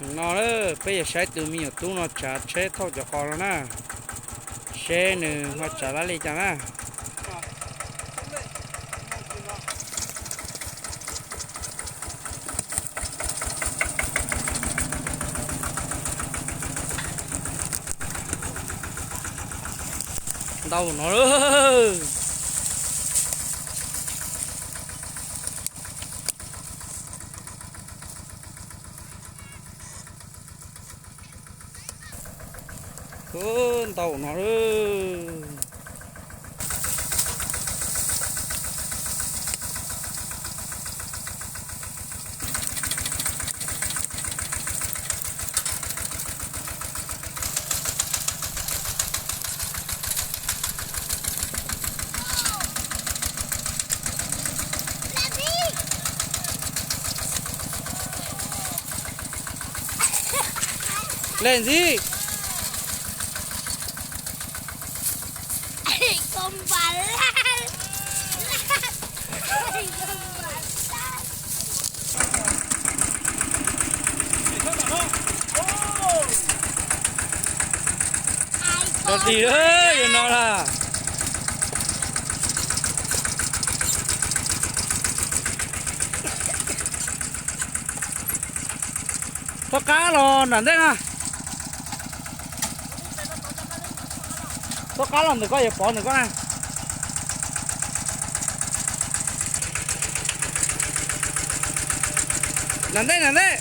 No lawm, peb yuav saib tus me nyuam tub no tsav tsheb thauj cov qos no na, seb nws ho tsav dab li cas na. Ntau no lawm. Ntau no lawm. Lej ntxib. Rau dig yuav no lawm. Txhob qab los nram ntej na. Txhob qab los ntawm koj yuav pov ntawm koj na. Nram ntej, nram ntej.